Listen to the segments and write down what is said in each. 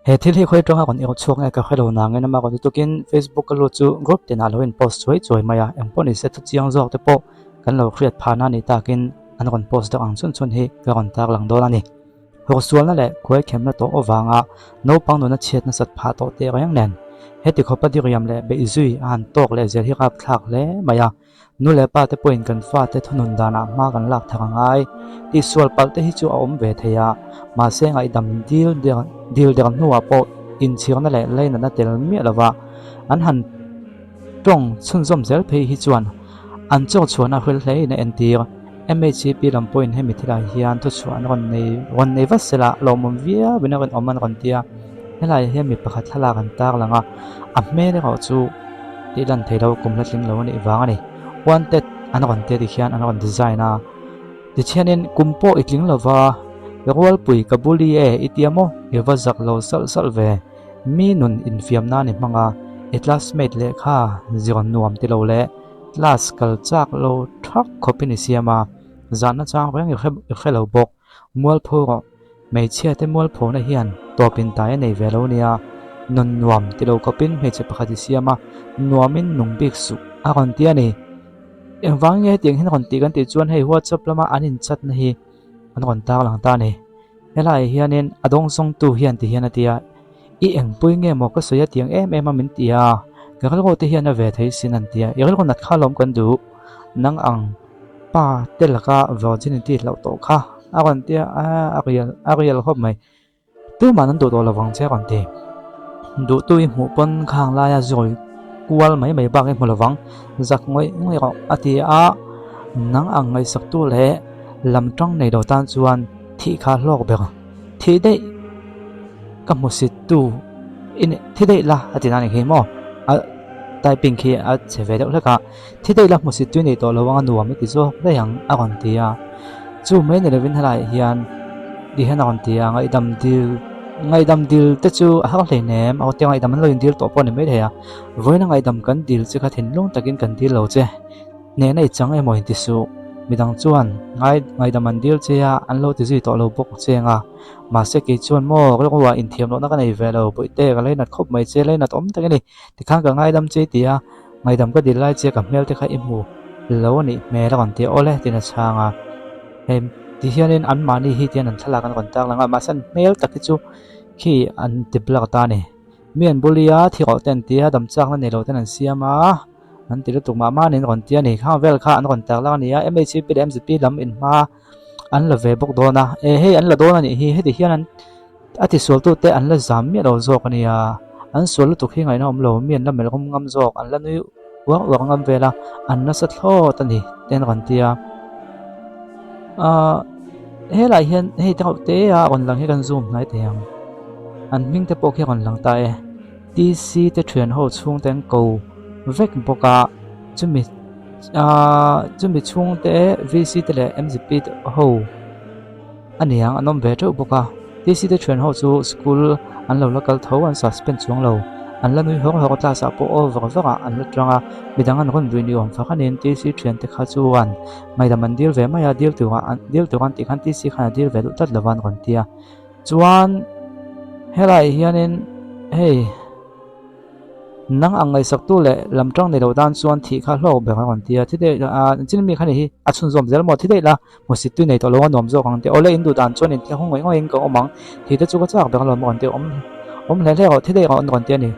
He thil hi khawi atanga rawn irhchhuak nge ka hre lo nangin ama rawn lutukin Facebook ka lut chu group tinah lo in post chuai chuai mai a, engpawh ni se thuchiang zawk te pawh kan lo hriat phahna ni takin an rawn post deuh ang chhun chhun hi ka rawn tarlang dawn a ni. Hawrsualna leh khuaikhemna tawh avanga naupang nuna chhiat nasat phah tawh teh reng nen heti khawpa diriam leh beihzui a han tawk leh zel hi rapthlak hle mai a. Nu leh pa te pawhin kan fate thunun danah hma kan lak thak a ngai. Tihsual palh te hi chu a awm ve thei a, mahse ngaihdam dil dil der hnuah pawh inchhirna leh lainatna tel miah lova an han tawng chhunzawm zel phei hi chuan an chaw chhuahna hril hlein a entir. MHCP lam pawhin hemi thilah hian thuchhuah an rawn nei rawn nei vat sela lawmawm viauin a rinawm an rawn ti a. Helaiah hian mi pakhat thlalak an tarlang a, a hmel erawh chu tih lan theih loh kum la tling lo a nih vang a ni. Wanted an rawn tia tikhian an rawn design a, tichhianin kum pawh i tling lova Rualpui ka bully e i tia maw? I va zak lo salh salh ve. Mi nun infiam nan i hmang a, i classmate lehkha zir nuam ti lo leh class kal chak lo thak khawpin i siam a, zahna chang reng i hre lo bawk. Mualpho rawh. Hmeichhia te mualphona hian tawp in tai a nei ve lo nia, nun nuam ti lo khawpin hmeichhe pakhat i siam a, nuamin nung bik suh a rawn ti a ni. Engvang nge hetiang hian rawn tih kan tih chuan hei WhatsApp lama an inchatna hi an rawn tarlang ta a ni. Helaiah hianin a dawngsawngtu hian ti hian a ti a, I engpui nge maw ka sawi a tiang em em a min ti a, ka rilru te hian a ve thei sin an ti a, i rilru nat kha lawm kan duh nang ang. Pa te laka virginity hlauh tawh kha a rawn ti a, a rial a rial khawp mai. Tuman an duh tawh lovang che a rawn ti. Duhtu i hmuh pawn khang laia zawi kual mai mai bak i hmu lovang, zak ngawih ngawih rawh a ti a, nang ang ngaihsaktu leh lam tang nei lo tan chuan thih kha hlawk ber. Thih daih ka hmusit tu i ni thi daih la a ti na ni khi maw a typing khi a chhe ve deuh hlek a. Thi daih la hmusit tui nei tawh lo anga nuam i ti zawk daih ang a rawn ti a, chu mai ni lovin helaiah hian ti hian a rawn ti a, ngaihdam dil ngaihdam dil te chu a har hleinem a tia ngaihdam an lo in dil tawh pawh a ni maithei a, vawiin a ngaihdam kan dil che kha thinlung takin kan dil lo che, hnehna i chang emaw inti suh, midang chuan ngai ngaihdam an dil che a an lo ti zui tawh lo bawk che anga, mahse kei chuan maw rilruah inthiam lohna ka nei ve lo, bawihte ka leinat khawp mai che, leinat awm tak a ni, tikhan ka ngaidam che i ti a. Ngaihdam ka dil lai che ka hmel te kha i hmu lo a nih hmel a rawn ti a, awle tiin a chhang a. Hei ti hianin anmahni hi tian an thlalak an rawn tarlang a, mahse an hmel tak hi chu khi an ti blur ta a ni. Mi an buli a, thi rawh te an ti a, dam chakna nei lo ten an siam a, an ti lutuk mah mah a ni an rawn ti a ni. Khang vel kha an rawn tarlang a ni a, MHP leh MZP lam inhma an la ve bawk dawn a, e hei an la dawn a nih hi, heti hian an. A tisualtute an la zam miah lo zawk a nia, an sual lutuk hi ngaihna awm lo, mi an la melh rawm ngam zawk, an la nui uar uar ngam vel a, an nasa thlawt a ni te an rawn ti a. Ahh helaiah hian hei te reuh te a rawn lang hi kan zoom hnai thei ang, an hming te pawh khi a rawn lang ta e, TC te thian ho chhung te an ko vek bawk a, chumi ahh chumi chhung te VC te leh MZP te ho. A niang an awm ve teuh bawk a, TC te thian ho chu school an lo la kal tho an suspend chuang lo, an la nui hawk hawk a class ah pawh aw vak vak ah an la tang a, midang an rawn vui ni awm fak anin TC thian te kha chuan ngaihdam an dil ve mai a, dil tur ah dil tur an tih khan TC khan a dil ve duh tlat lo a an rawn ti a, chuan helaiah hianin hei. Nang ang ngaihsaktu leh lam tang nei lo tan chuan thih kha hlawk ber a rawn ti a, thi daih la a, chin mi kha ni hi a chhunzawm zel maw, thi daih la hmusit tui nei tawh lo a nuam zawk ang tih awle in duh dan chuan in thehung ngawih ngawih in ka awm ang, thih te chu ka chak ber alawm a rawn ti a, awm awm hle hle rawh, thi daih rawh an rawn ti a ni.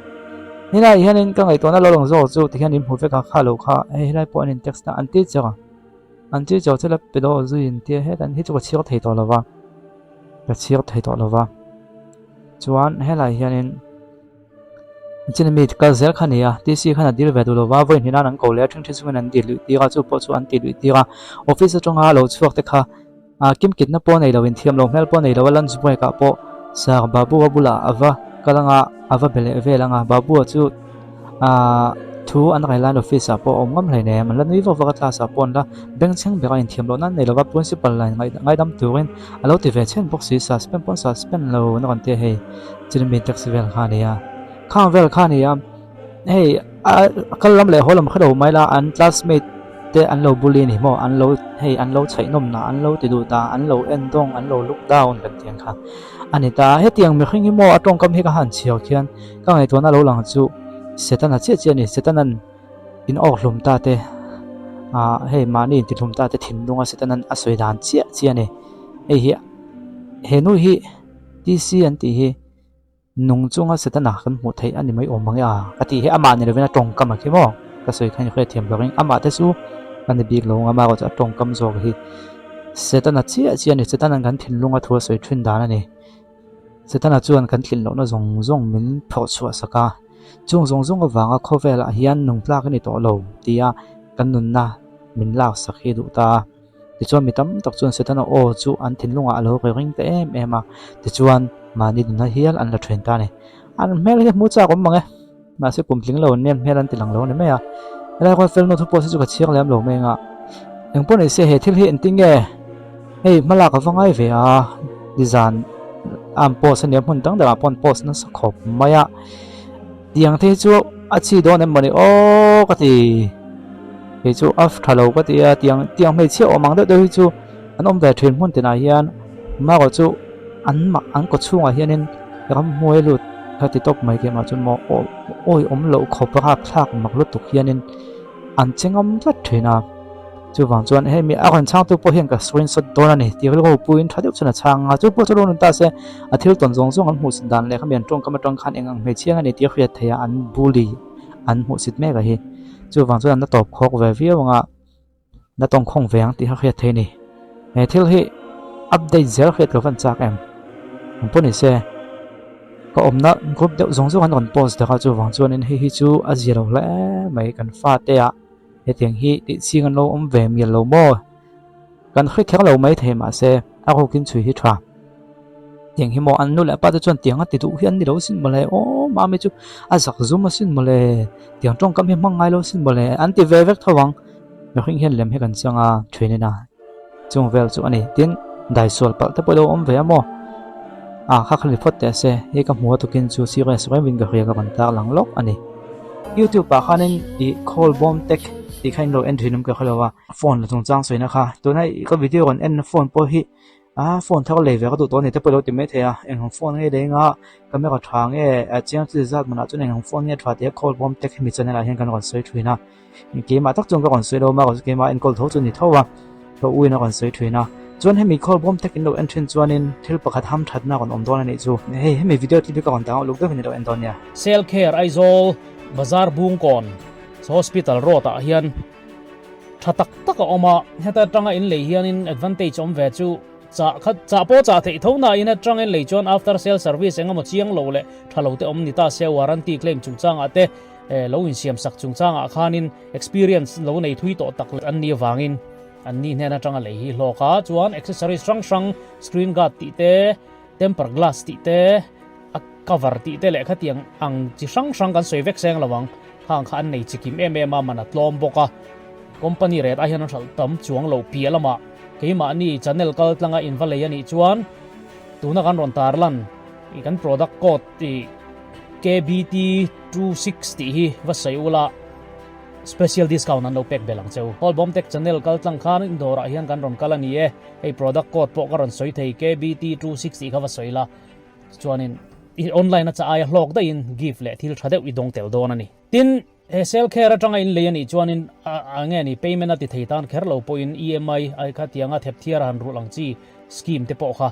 Helaiah hianin ka ngaihtuahna lo lang zawk chu tikhian in hmu vek a, kha lo kha hei helai pawh an in text a, an ti chauh a, an ti chauh chu la pe daw zui in tia hetan hi chu ka chhiar thei tawh lo va, ka chhiar thei tawh lo va, chuan helaiah hianin. Chin mi kal zel kha nia, TC khan a dil ve duh lova, vawi hnih nan an ko leh a, ṭhingṭhi chungin an dil luih tir a, chu pawh chu an ti luih tir a. Office aṭanga lo chhuak te kha kimkitna pawh nei lo, inthiam lo hmel pawh nei lo a, lunch break ah pawh Sir Babu-a bulah a va kal anga, a va be leh vel anga, Babu-a chu thu an railai office ah pawh a awm ngam hleinem, an la nui vak vak a, class ah pawh an la bengchheng ber a, inthiam loh nan nei lova, principal la ngaidam turin a lo ti ve chhen bawk si, suspend pawh an suspend lo na rawn ti a hei. Chilmi taxi vel kha a ni a, khang vel kha a ni a, hei a kal lam leh haw lam kha lo mai la, an classmate te an lo bully a ni maw? An lo hei an lo chhaih nawm na, an lo ti duh ta, an lo en dawng, an lo look down kan tih ang kha a ni ta. Hetiang mihring hi maw a tawngkam hi ka han chhiar khian ka ngaihtuahna lo lang chu Setana chiah chiah a ni. Setana'n in awk hlum ta te ah hei mahni inti hlum ta te thinlunga Setana'n a sawi dan chiah chiah a ni. Hei hi he nu hi TC an tih hi. Nung chunga Setana kan hmuh theih a ni mai awm ang e a, ka tih hi amah ni lovin a tawngkam a khi maw? Ka sawi khan i hriatthiam lo ring. Amah te chu ka ni bik lo ang, amah erawh chu a tawngkam zawk hi Setana chiah chiah a ni. Setana'n kan thinlunga thu a sawi thin dan a ni. Setana chuan kan tlin lohna zawng zawng min phawrh chhuah sak a, chung zawng zawng avanga khawvelah hian nung tlak a ni tawh lo tia kan nunna min laksak hi duh ta a. Tichuan mi tam tak chuan Setana aw chu an thinlungah a lo ri ring ta em em a, tichuan mahni nunna hial an la then ta a ni. An hmel hi hmu chak awm mang e, mahse kum tling lo an nia hmel an ti lang lo a ni mai a. Helai khaw fel nu thu pawh hi chu ka chhiang lem lo mai anga, eng pawh ni se he thil hi engtin nge hei hmalak a va ngai ve a, nizan a an post a nia hmun dang dangah pawh an post nasa khawp mai a. Tiang te hi chu a chi dawn em mawni aw ka ti kei chu a tha lo ka ti a tiang tiang hmeichhia awm ang deuh deuh hi chu an awm ve thin hmun tinah hian marawh chu an mah an kaw chhungah hianin ramhnuai lut ka ti tawp mai keimah chuan maw aw awi awm loh khawp rapthlak mak lutuk hianin an che ngam tlat thin a. Chuvang chuan hei mi a rawn chhangtu pawh hian ka screenshot dawn a ni tih rilru puiin tha deuh chuan a chhang a, chu pawh chu lo nun ta se a thil tawn zawng zawng an hmuhsit dan leh khami an tawngkam atang khan eng ang hmeichhia nge ni tih a hriat theih a, an bully an hmuhsit mek a hi. Chuvang chuan an la tawp khawk ve viau ang a, la tawngkhawng ve ang tih a hriat theih a ni. He thil hi update zel hriat lo van chak em? Ang pawh ni se ka awmna group deuh zawng zawng an rawn post dak a, chuvang chuanin hei hi chu a zia lo hle mai kan fate ah. Hetiang hi tih ching an lo awm ve mial lo maw? Kan hre kher lo mai thei mahse a rukin chhui hi tha. Tiang hi maw an nu leh pa te chuan tiang a ti duh hi an ni lo sin mawle aw mami chu a zak zum asin mawle tiang tawngkam hi hmang ngai lo sin mawle an ti ve vek tho ang. Mihring hian lem hi kan chang a thin in a. Chung vel chu a ni. Tin, daisual palh te pawh i lo awm ve a maw? Ah, kha kha ni phawt teh se. Hei ka hmu a tukin chu serious reuhin ka hria ka rawn tar lang lawk a ni. YouTube ah khanin i call bawm tek tih kha in lo en thin awm ka hre lo a. Phone la chungchang sawina kha. Tuna ka video rawn en na phone pawh hi ah phone thar lei ve ka duh tawh a ni te pawh i lo ti mai thei a. Eng ang phone nge lei anga camera tha nge chiang chi zat manah chuan eng ang phone nge tha tia call bawm tek hemi channel ah hian kan rawn sawi thin a. Keimah tak chuan ka rawn sawi lo a, keimah enkawl tho chu ni tho a, ka uin a rawn sawi thin a. Chuan hemi call bawm tek in lo en thin chuanin thil pakhat ham thatna a rawn awm dawn a nih chu. Hei hemi video clip hi ka rawn dang uluk deuhin i lo en dawn nia. Selkher Aizawl Bazar Bungkawn Hospital Road ah hian tha tak tak a awm a, heta atanga in lei hianin advantage awm ve chu chah kha chah pawh chah theih tho na in atanga in lei chuan after sale service engemaw chiang lo leh tha lo te awm ni ta se warranty claim chungchangah te Lo insiam sak chungchangah khanin experience lo nei thui tawh tak leh an nih avangin an ni hnen atanga lei hi hlawk a, chuan accessories hrang hrang screen guard tih te, temper glass tih te, a cover tih te leh khatiang ang chi hrang hrang kan sawi vek seng lo ang, khang kha an nei chi kim em em a, man a tlawm bawk a, company rate ah hian an hralh tam chuang lo piah lamah keimahni channel kal tlanga in va lei a nih chuan tuna kan rawn tarlan kan product code tih KBT 26 tih hi va sawi ula special discount an lo pek belh ang cheu. Hall Bomb Tech channel kal tlang khan in dawrah hian kan rawn kal a ni e. Hei product code pawh ka rawn sawi thei KBT 26 tih kha va sawi la. Chuanin i online a cha aia hlawk daihin gift leh thil tha deuh i dawng tel dawn a ni. Tin, he sale care atanga in lei a nih chuanin a nge ni payment a ti thei tan kher lo pawhin EMI ai kha tianga thep thiar a han rulh ang chi scheme te pawh kha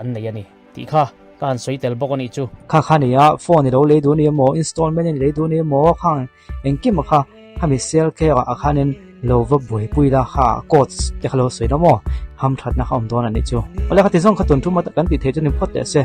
an nei a ni tih kha ka han sawi tel bawk a nih chu. Kha kha nia phone i lo lei duh a ni emaw installment in lei duh a ni emaw khang engkim a kha khami sale care ah khanin lo va buaipui la kha codes te kha lo sawi la maw hamthatna kha awm dawn a nih chu. Awle khati zawng kha tun tum a kan tih theih chu ni phawt teh se.